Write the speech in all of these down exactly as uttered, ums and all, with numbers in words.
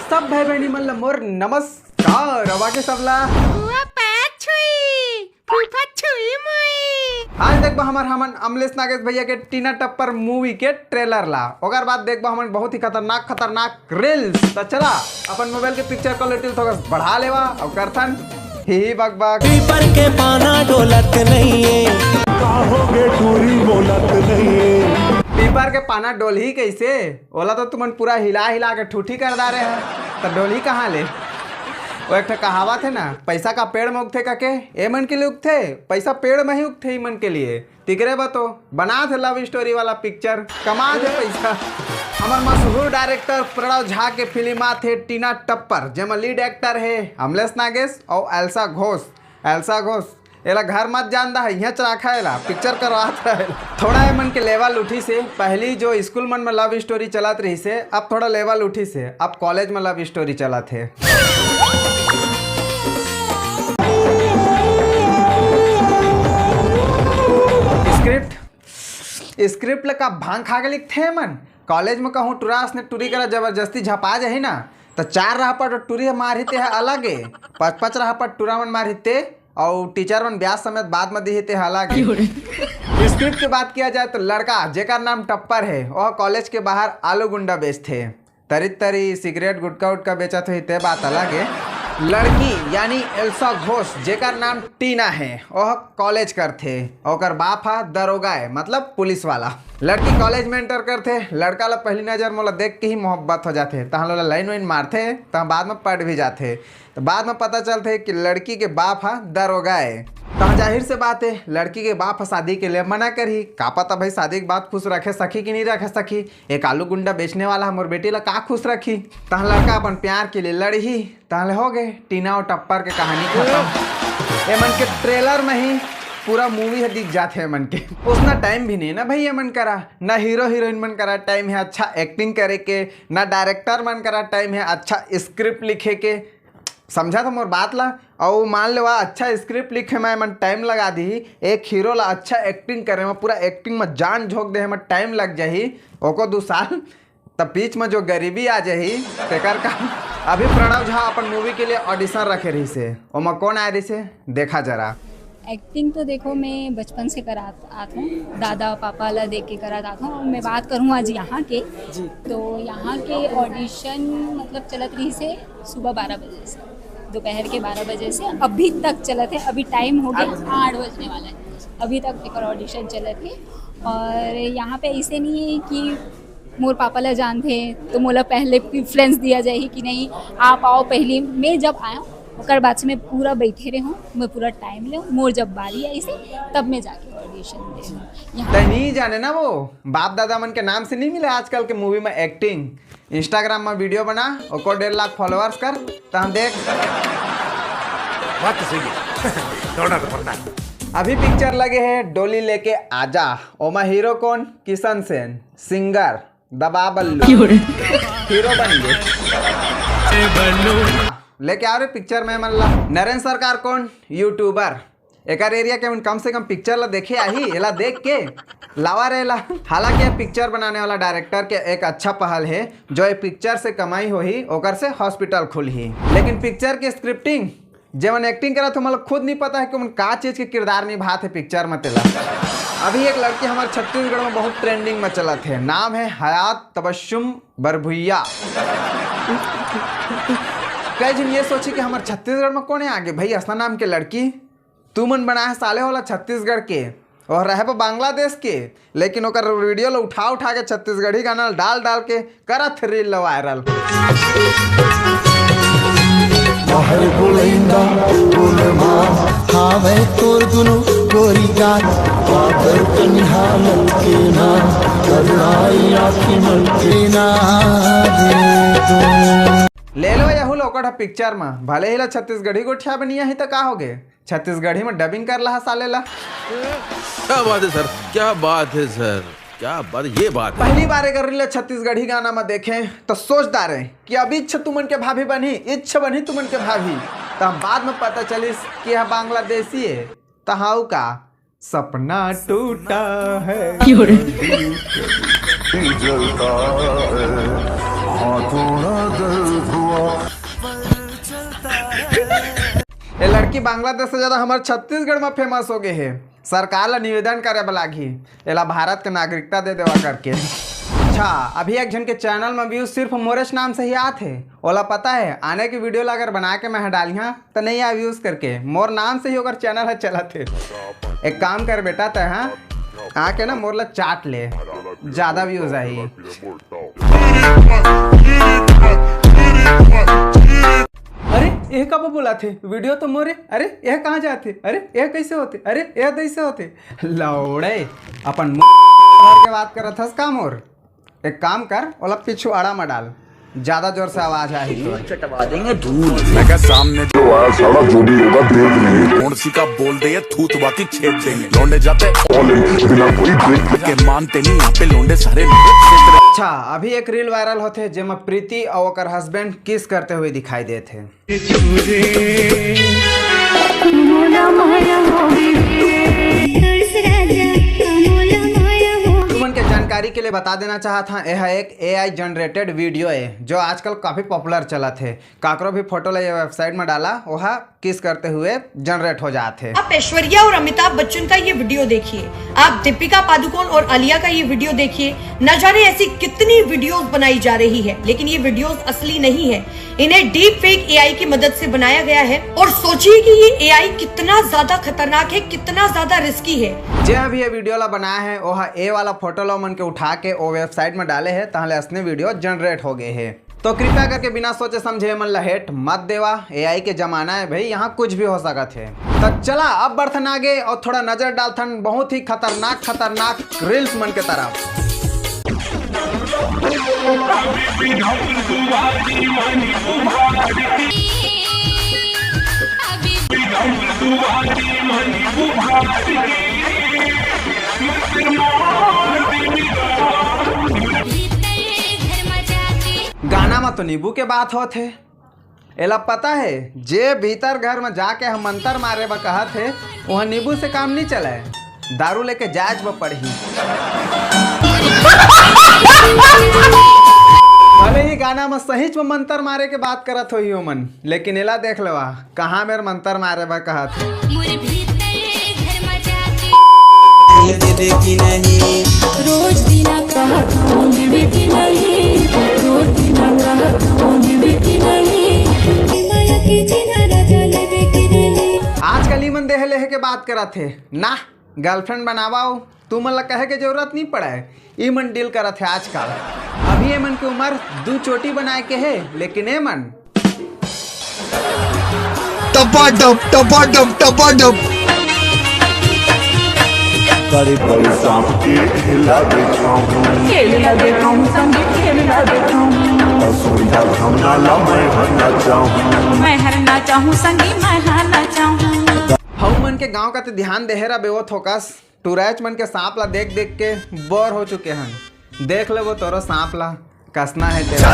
सब भाई बहनी मन ला मोर नमस्कार। अब आके सबला हुआ पैर छुई, फूफा छुई मुई। आज देखबा हमर हमन अमलेश नागेश भैया के टीना टप्पर मूवी के ट्रेलर ला। ओकर बाद देखबा हमन बहुत ही खतरनाक खतरनाक रील्स। त चला अपन मोबाइल के पिक्चर क्वालिटी थोड़ा बढ़ा लेवा अउ करथन ही बकबक। पीपर के पाना डोलत नहीं है। का होगे टूरी बोलत नहीं है। पीपर के पाना डोलही कैसे? ओला तो तुमन पूरा हिला हिला के ठूठी कर डारे है, त डोलही कहाँ ले? वो एक ठो कहावत है ना, पैसा का पेड़ में उगथे कके, ए मन के लिए उगथे, पैसा पेड़ में ही उगथे ई मन के लिए। तिकरे बा तो बना थे लव स्टोरी वाला पिक्चर, कमा थे पैसा। हमर मशहूर डायरेक्टर प्रणव झा के फिल्म आथे टीना टप्पर, जेमा लीड एक्टर है अमलेश नागेश और एल्सा घोष। एल्सा घोष, एला घर मत जान दा, इहाँ च राखा एला, पिक्चर करवात रहे। थोड़ा ए मन के लेवल उठी से, पहली जो स्कूल मन में लव स्टोरी चलत रही से, अब थोड़ा लेवल उठी से, अब कॉलेज में लव स्टोरी चलत है। स्क्रिप्ट स्क्रिप्ट ल का भांग खा के लिखथे मन? कॉलेज में कहूँ टुरा असने टुरी करा जबरदस्ती झपा जाही ना, त चार रहपट टुरी मारही ते ह अलग ए, पच पच रहपट टुरा मन मारही ते, अउ टीचर मन ब्याज समेत बाद में दिही ते ह अलग ए। स्क्रिप्ट के बात किया जाए तो लड़का जेकर नाम टप्पर है, वह कॉलेज के बाहर आलू गुंडा बेचथे। तरी तरी सिगरेट गुटका उटका बेचत होही ते बात अलग है। लड़की यानी एल्सा घोष जेकर नाम टीना है, ओह कॉलेज करथे। ओकर बाप हा दरोगा है, मतलब पुलिस वाला। लड़की कॉलेज में एंटर करथे। लड़का ला पहली नजर मोला देख के ही मोहब्बत हो जाथे। तहाँ लोला लाइन वाइन मारथे, तहाँ बाद में पट भी जाथे। तो बाद में पता चलथे कि लड़की के बाप हा दरोगा है। तहाँ जाहिर से बात है, लड़की के बाप हा शादी के लिए मना करही। का पता भाई शादी के बाद खुश रखे सखी कि नहीं रखे सखी। एक आलू गुंडा बेचने वाला हमर बेटी ला का खुश रखी। तहाँ लड़का अपन प्यार के लिए लड़ही। तहाँ ले हो गए टीना और टप्पर के कहानी खत्म। एमन के ट्रेलर में ही पूरा मूवी है दिख जाथे एमन के। उतना टाइम भी नहीं ना भाई एमन करा, ना हीरो हीरोइन मन करा टाइम है अच्छा एक्टिंग करे के, ना डायरेक्टर मन करा टाइम है अच्छा स्क्रिप्ट लिखे के। समझा था मोर बात ला। अउ मान लेवा अच्छा स्क्रिप्ट लिखे में एमन टाइम लगा दी, एक हीरो ला अच्छा एक्टिंग करे में पूरा एक्टिंग में जान झोंक दे में टाइम लग जाही, ओको दू साल। तब बीच में जो गरीबी आ जाही तेकर का। अभी प्रणव झा अपन मूवी के लिए ऑडिशन रखे रही से, ओमा कौन आए रही से, देखा जरा। एक्टिंग तो देखो मैं बचपन से करात आत हूँ, दादा पापा ला देख के करात आत हूँ। मैं बात करूँ आज यहाँ के, तो यहाँ के ऑडिशन मतलब चलत रही से सुबह बारह बजे से, दोपहर के बारह बजे से अभी तक चलत है। अभी टाइम हो गया आठ बजने वाला है, अभी तक एक ऑडिशन चलत है। और यहाँ पे ऐसे नहीं है कि मोर पापा ला जानते हैं तो मोला पहले प्रेफरेंस दिया जाए कि नहीं, आप आओ पहले। मैं जब आया ओकर बाद से मैं पूरा बैठे रहे हूँ, मैं पूरा टाइम ले हूँ। मोर जब बारी आई से तब मैं जाके ऑडिशन दे हूँ यहाँ। तै नहीं जाने ना वो बाप दादा मन के नाम से नहीं मिले आजकल के मूवी में एक्टिंग। इंस्टाग्राम में वीडियो बना, ओकर डेढ़ लाख फॉलोअर्स कर, तहाँ देख। बात तो सही है। दौड़ना तो पड़ता है। अभी पिक्चर लगे है डोली लेके आजा। ओमा हीरो कौन? किशन सेन। सिंगर दबा बल्लू। हीरो बन गए। लेके आ रहे पिक्चर में मन ला। नरेंद्र सरकार कौन? यूट्यूबर। एकर एरिया के मन कम से कम पिक्चर ला देखे आही, एला देख के लावा रे ला। हालांकि ये पिक्चर बनाने वाला डायरेक्टर के एक अच्छा पहल है, जो ये पिक्चर से कमाई होही ओकर से हॉस्पिटल खुलही। लेकिन पिक्चर के स्क्रिप्टिंग, जेमन एक्टिंग करत हो, मतलब खुद नहीं पता है कि उमन का चीज के किरदार निभात है पिक्चर में तेला। अभी एक लड़की हमारे छत्तीसगढ़ में बहुत ट्रेंडिंग में चलत है, नाम है हयात तबस्सुम बरभुइया। कई झन ये सोची कि हमारे छत्तीसगढ़ में कौन है आगे भाई ऐसा नाम के लड़की। तुमन बनाए साले होला छत्तीसगढ़ के और रहे बांग्लादेश के, लेकिन ओकर वीडियो ला उठा उठा के छत्तीसगढ़ी गाना ला डाल डाल के करत रील ला वायरल। बाहर बोलैंदा बोलमा हावै तोर दुनो गोरी गात पातर कन्हा लटके ना करुणाई आँखी मलके ना दे दो। ले लो यहू लोकट पिक्चर में भले ही ला छत्तीसगढ़ी गोठिया बनिया ही तो का हो गए। छत्तीसगढ़ी में डबिंग कर लहा साले ला। क्या बात है सर, क्या बात है सर, क्या बात, ये बात है। पहली बार अगर रील छत्तीसगढ़ी गाना में देखे तो सोच डारे कि अब इच्छ तुमन के भाभी बनी, इच्छ बनी तुमन के भाभी। तो हम बाद में पता चलिस कि यह बांग्लादेशी है। तो हाउ का सपना टूटा है। जलता है ये लड़की बांग्लादेश से ज्यादा हमर छत्तीसगढ़ में फेमस हो गए हे। सरकार ला निवेदन करे बर लागही, एला भारत के नागरिकता दे देवा करके। अच्छा, अभी एक झन के चैनल में व्यूज सिर्फ मोरेश नाम से ही आत हे। ओला पता है, आने की वीडियो ला अगर बना के मैं डालिहा तो नहीं आ व्यूज करके, मोर नाम से ही ओकर चैनल है चलत है। एक काम कर बेटा, तै हाँ आके ना मोर ला चाट ले, ज्यादा व्यूज आई। अरे, यह कब बोला थे? वीडियो तो मोरे। अरे, यह कहाँ जाते? अरे, यह कैसे होते? अरे, यह कैसे होते? लौड़े, अपन मुंह के बात करत हस का मोर? एक काम कर, ओला पिछुआड़ा में डाल, ज्यादा जोर से आवाज आही तो। चटवा देंगे धूल। मैं क्या सामने जो आया साला, जो भी होगा देख लेंगे। कौन सी का बोल दे ये थूत बाकी छेद देंगे। लौंडे जाते all in, बिना कोई break। के मानते नहीं यहाँ पे लौंडे सारे। अच्छा, अभी एक रील वायरल होते जेमा प्रीति और ओकर हस्बैंड किस करते हुए दिखाई देते हैं। तुमन के जानकारी के लिए बता देना चाहत हाँ, यह एक एआई जनरेटेड वीडियो है जो आजकल काफी पॉपुलर चलत है। काकरो भी फोटो ला ये वेबसाइट में डाला, वहा किस करते हुए जनरेट हो जात है। आप ऐश्वर्या और अमिताभ बच्चन का ये वीडियो देखिए, आप दीपिका पादुकोण और आलिया का ये वीडियो देखिए। न जाने ऐसी कितनी वीडियोस बनाई जा रही है, लेकिन ये वीडियोस असली नहीं है। इन्हें डीप फेक एआई की मदद से बनाया गया है। और सोचिए कि ये एआई कितना ज्यादा खतरनाक है, कितना ज्यादा रिस्की है। जे अभी ये वीडियो ला बनाया है, ओहा ए वाला फोटो ला मन के उठा के ओ वेबसाइट में डाले है, तहले असने वीडियो जनरेट हो गए है। तो कृपया करके बिना सोचे समझे मन ला हेट मत देवा। एआई के जमाना है भाई, यहाँ कुछ भी हो सकत है। तो चला अब बढ़थन आगे और थोड़ा नजर डालथन बहुत ही खतरनाक खतरनाक रील्स मन के तरफ। गाना में तो नींबू के बात होत है। एला पता है, जे भीतर घर में जाके हम मंतर मारे बर कहत हे, वहाँ नींबू से काम नहीं चले, दारू लेके जायज बर पड़ही। भले ही गाना में सहीच में मंतर मारे के बात करत होही ओमन, लेकिन एला देख लेवा, कहाँ मेर मंतर मारे बर कहत हे। मोर भीतर घर में जाके देवे कि नहीं, रोज दिना कहत हूँ देवे कि नहीं, रोज दिना कहत हूँ देवे कि नहीं। माया के चिन्हा राजा लेवे कि नहीं। आजकल ई मन देहे लेहे के बात करत हे ना, गर्लफ्रेंड बनावा हो, तू मन ला कहे के जरूरत नहीं पड़े, ई मन डील करत हे आजकल। अभी ये मन की उम्र दू चोटी बनाए के है, लेकिन ये मन टपाटप, टपाटप, टपाटप। बड़ी बड़ी सांप के हिला देता हूँ। खेलना देता हूँ संगी, खेलना देता हूँ। सुविधा घमना ला मैं हरना चाहूँ। मैं हरना चाहूँ संगी, मैं हरना चाहूँ। हऊ मन के गांव का ते ध्यान देहे रबे वो थोकस, टूराइच मन के सांप ला देख देख के बोर हो चुके हन। देख ले वो तोरो सांप ला, कसना है तेरा।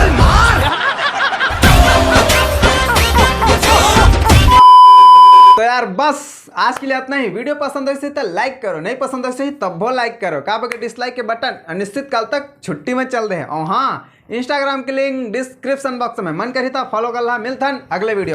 तो यार बस आज के लिए इतना ही। वीडियो पसंद होइसे तो लाइक करो, नहीं पसंद होइसे तब वो लाइक करो, का बगे डिसलाइक के बटन। और निश्चित काल तक छुट्टी में चल दे। और हाँ, इंस्टाग्राम के लिंक डिस्क्रिप्शन बॉक्स में, मन करी तो फॉलो कर ला। मिलथन अगले वीडियो में।